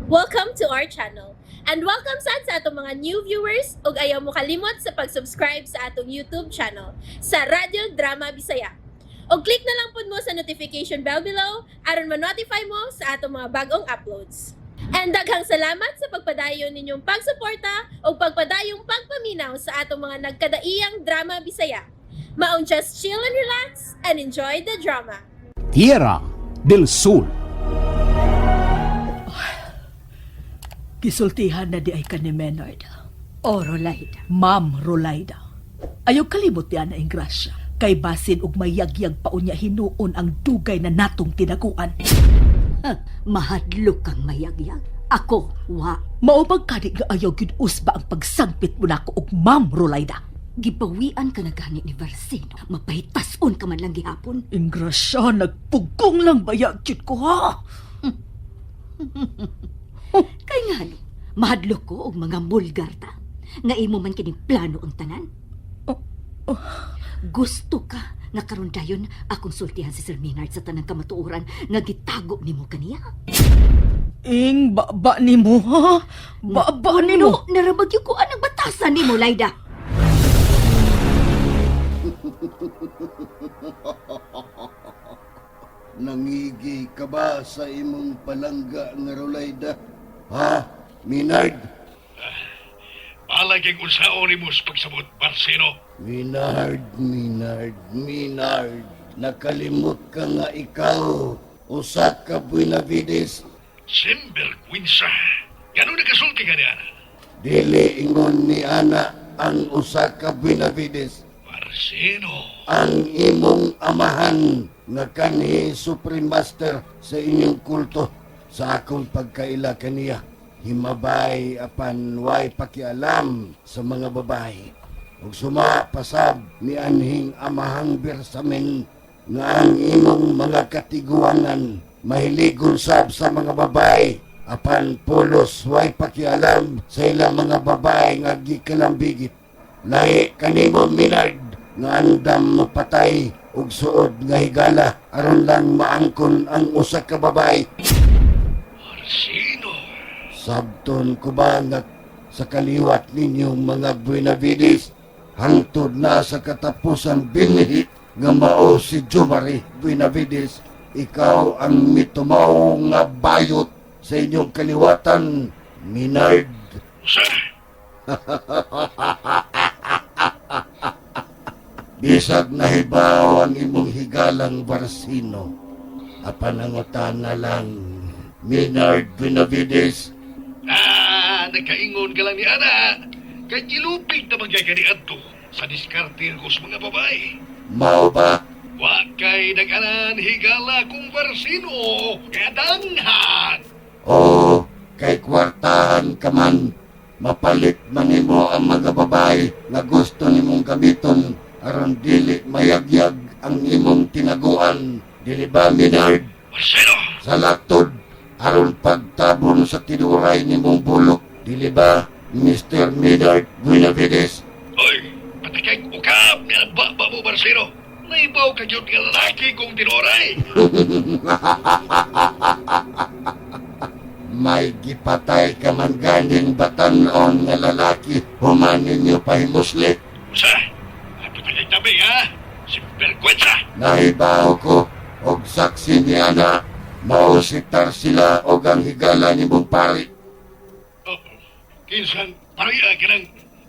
Welcome to our channel. And welcome sad sa atong mga new viewers ug ayaw mo kalimot sa pag-subscribe sa atong YouTube channel sa Radyo Drama Bisaya. Og click na lang pud mo sa notification bell below aron ma-notify mo sa atong mga bagong uploads. And daghang salamat sa pagpadayon ninyong pagsuporta ug pagpadayong pagpaminaw sa atong mga nagkadaiyang drama Bisaya. Maong just chill and relax and enjoy the drama. Tierra del Sol. Gisultihan na di ay ka ni Menard. O, Rolaida. Ma'am Rolaida. Ayaw kalimot niya na ingrasya. Kay basin og mayagyag pa unya hinuon ang dugay na natong tinaguan. Ha, mahadlok kang mayagyag. Ako, wa. Mao bang kani nga ayaw gyud usba ang pagsangpit mo nako og Ma'am Rolaida? Gibawian ka na gani ni Varsino. Mapahitason ka man lang gihapon. Ingrasya, nagpugong lang bayag gyud ko ha. Kay ngano, mahadlok ko og mga mulgar ta. Nga imo man kining plano ang tanan. Gusto ka nga karon dayon akong sultihan si Sir Maynard sa tanang kamatuoran nga gitago nimo kaniya. Ing baba nimo ha? Baba nimo. No, narabagyo ko anang batasan nimo, Laida. Nangigi ka ba sa imong palangga nga Rolayda? Ha? Minard? Palagay kung unsaon nimo sa pagsabot, Barsino. Minard, Minard, Minard. Nakalimot ka nga ikaw. Usa ka Buenavides. Simbergwinsa. Ganun nakasulti ka niya. Dili ingon ni ana ang usa ka Buenavides. Barsino. Ang imong amahan nga kanhi Supreme Master sa inyong kulto sa akong pagkaila kaniya. Himabay apan way pakialam sa mga babae. Ug suma pasab ni anhing amahang bersamen nga ang imong mga katiguangan mahiligon sab sa mga babae apan pulos way pakialam sa ilang mga babae nga gikalambigit. Lahi kanimo Minard nga andam mapatay ug suod nga higala aron lang maangkon ang usa ka babae. Barsino. Sabton ko ba nga sa kaliwat ninyong mga Buenavides hangtod na sa katapusan binhi nga mao si Jomari Buenavides, ikaw ang mitumaw nga bayot sa inyong kaliwatan, Minard. Usa. Bisag nahibaw ang imong higalang Barsino, apan na lang, Minard Benavides. Ah, nakaingon ka lang ni Ana. Kay gilupig na magyay ka ni Adto sa diskarte ko sa mga babae. Mao ba? Wa kay nag-anan higala kong Barsino. Kaya danghan. Oo, kay kwartahan ka man, mapalit man nimo ang mga babae nga gusto nimong gamiton aron dili mayagyag ang imong tinaguan. Dili ba, Minard? Barsino. Sa latod, aron pagtabon sa tinuray nimong bulok. Dili ba, Mr. Minard Buenavides? Oy, patakay ukap nga baba mo, Barsino. Naibaw ka yun nga lalaki kong tinoray. May gipatay ka man ganing batanon nga lalaki, human ninyo pahimusli. Usa, ay patakay tabi ha. Simpergwensa. Nahibaw ko og saksi ni ana, mao si Tarsila og ang higala nimong pari. Oh, kinsan pariya ka ng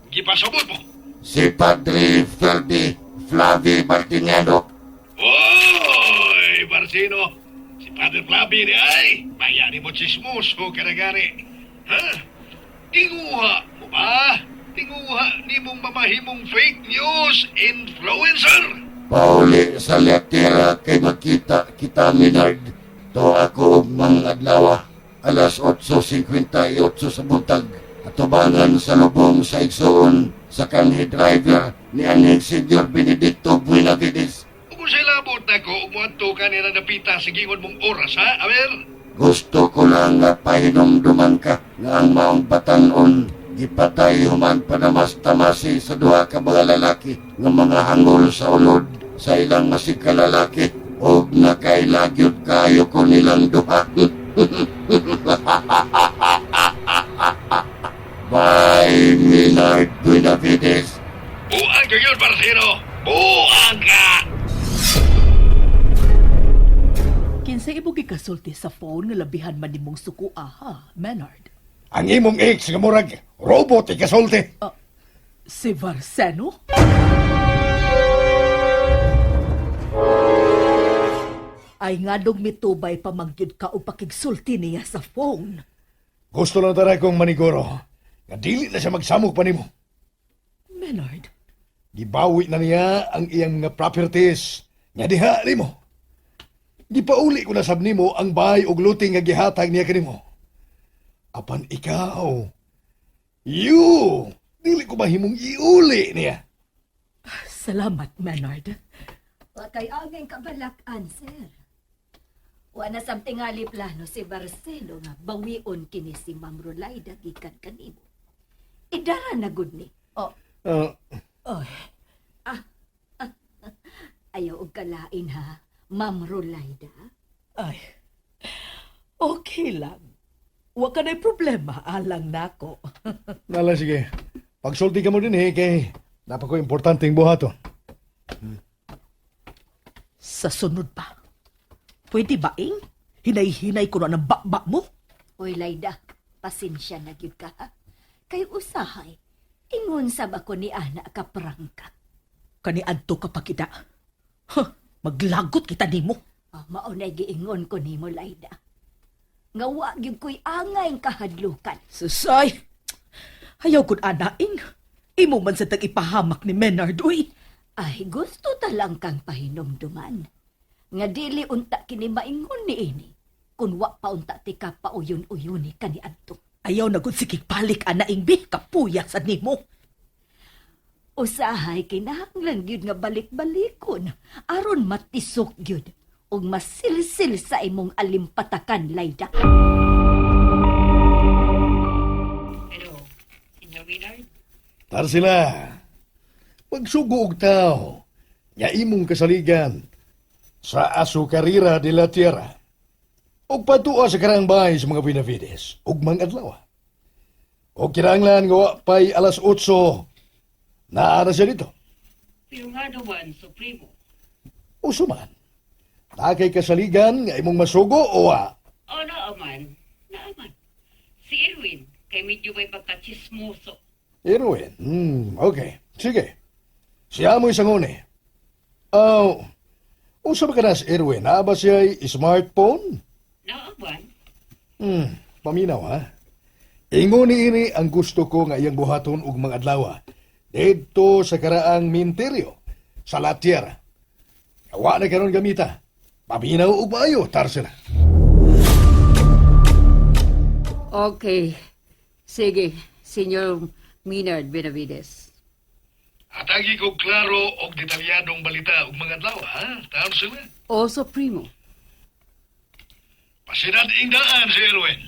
gipasabot mo. Si Padre Ferdi Flavi Martiniano. Oy, Barsino. Si Padre Flavi ni ay, bayani mo chismoso ka na gani. Ha? Tinguha mo ba? Tinguha ni mong mamahimong fake news influencer. Pauli sa letera kay makita kita, Minard. To ako og mga adlaw, alas 8:58 sa buntag. Atubangan sa lubong sa igsuon sa kanhi driver ni anhing Senyor Benedicto Buenavides. Ug kung sa labot na ko, umuadto ka nila napita sa gingon mong oras, ha? Aber, Gusto ko lang nga pahinumduman ka nga ang maong batanon gipatay human panamas-tamasi sa duha ka mga lalaki nga mga hangol sa ulod sa ilang masig ka lalaki og nakailagyod kayo ko nilang duha. sulti sa phone nga labihan man nimong sukua ha, Menard? Ang imong ex nga murag robot ikasulti. Si Varseno? Ay nga dong mitubay pamangyud ka o pakigsulti niya sa phone. Gusto lang tara kong maniguro nga dili na siya magsamok pa nimo. Menard, Gibawi na niya ang iyang mga properties nga diha nimo. Gipauli ko na sab nimo ang bahay ug luting nga gihatag niya kanimo. Apan ikaw, you, dili ko mahimong iuli niya. Salamat, Menard. Wa kay angay kabalakan, sir. Wa na sab tingali plano si Barcelo nga bawion kini si Ma'am Rolaida gikan kanimo. Idara na gud ni. Oh, Ah, ay, Ayaw og kalain ha, Ma'am Rolaida. Ay. Okay lang. Wa ka na'y problema, alang nako. Nala, sige. Pagsulti ka mo din eh, kay napako importante ang buhaton. Sa sunod pa. Pwede ba, ing? Hinay-hinay ko na ng bakba mo. Oy Laida, pasensya na gyud ka ha. Kay usahay, ingon sab ako ni ana ka prangka. Kani adto ka pa kita. Huh, maglagot kita nimo. Ah, mao na giingon ko nimo Laida. Nga wa gyud ko'y angay kahadlukan. Susay! Ayaw kun anaing. Imo man sa tag ipahamak ni Menard, uy. Ay, gusto ta lang kang pahinumduman. Nga dili unta kini maingon ni ini. Kun wa pa unta ti ka pauyon-uyoni kaniadto. Ayaw na gud sikig balik anaing bi, kapuya sa nimo. Usahay kinahanglan gyud nga balik-balikon aron matisok gyud ug masilsil sa imong alimpatakan Laida. Hello, Senyor Willard? Tar sila. Pagsugo og tao, nga imong kasaligan sa Azucarera de la Tierra. Og patua sa karang bahay sa mga Benavides, ug mang adlaw. Og kinahanglan nga wa pay alas 8, naa na siya dito. Pero nga naman, Supremo. Uso man. Na kay kasaligan nga imong masugo o wa? O naaman, naaman. Si Erwin, kay medyo may pagkachismoso. Erwin, okay. Sige. Siya mo'y sanguni. Oh, unsa ba ka na si Erwin? Naa ba siya smartphone? Naaman? Paminaw ha. Ingon ni ini ang gusto ko nga iyang buhaton og mga adlaw. Didto sa karaang minteryo sa La Tierra. Wa na karon gamita. Paminaw og maayo tarsila. Okay. Sige, Senyor Minard Benavides. Atagi ko klaro og detalyadong balita og mga adlaw ha. Tarsila. O Supremo. Pasinad ingdaan si Erwin.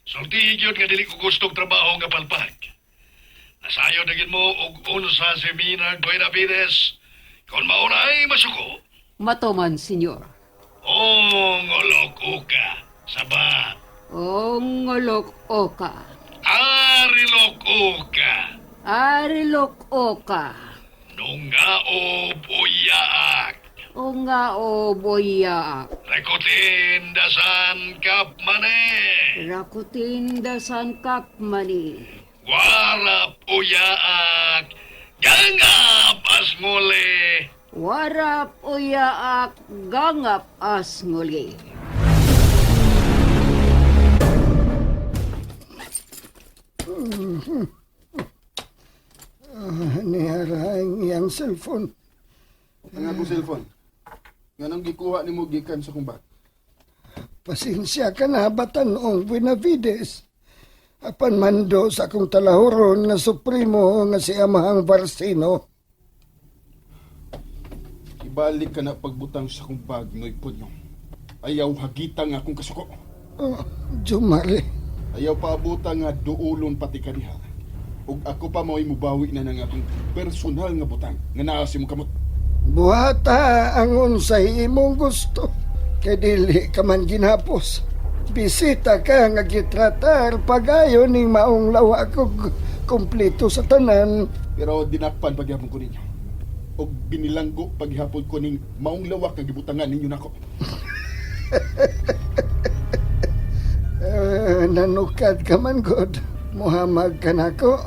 Sulti gyud nga dili ko gustong trabaho nga palpak. Nasayo na gyud mo og unsa si Minard Benavides. Kon mao na ay masuko. Matoman, Senyor. Ong olok uka saba Ongolok oka. arilok uka Arilok oka. nungaob uyaak O nga o boyaak. rekotin dasan kapmane Rakutin dasan kapmani. warap uyaak gangap asngole. Warap uyaak gangap asnguli. Nihara ang iyang cellphone. Ang akong cellphone. Nga nang gikuha nimo gikan sa kong bag. Pasensya ka na batan-ong Benavides. Apan mando sa akong talahuron nga supremo nga si Amahang Barsino. Ibalik ka na pagbutang sa akong bag noy punyo. Ayaw hagita nga akong kasuko. Oh, Jumari. Ayaw paabuta nga duulon pati ka diha. Ug ako pa mao'y mubawi na ng akong personal nga butang nga naa sa imong kamot. Buhata ang unsay imong gusto. Kay dili ka man ginapos. Bisita ka nga gitratar pagayon ning maong lawa kog kumpleto sa tanan. Pero dinakpan paghihapon ko ninyo. Ug binilanggo paghihapon ko ning maong lawak nga gibutangan ninyo nako. Nanukad ka man god. Muhamag ka nako.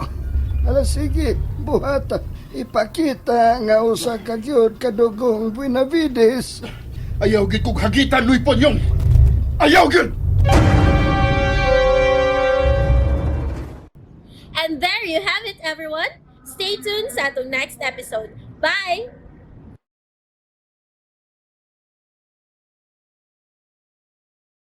Ala sige, buhata. Ipakita nga usa ka gyud kadugong Buenavides. Ayaw gid kog hagitan, Luy Ponyong! Ayaw gid! And there you have it, everyone. Stay tuned sa atong next episode. Bye!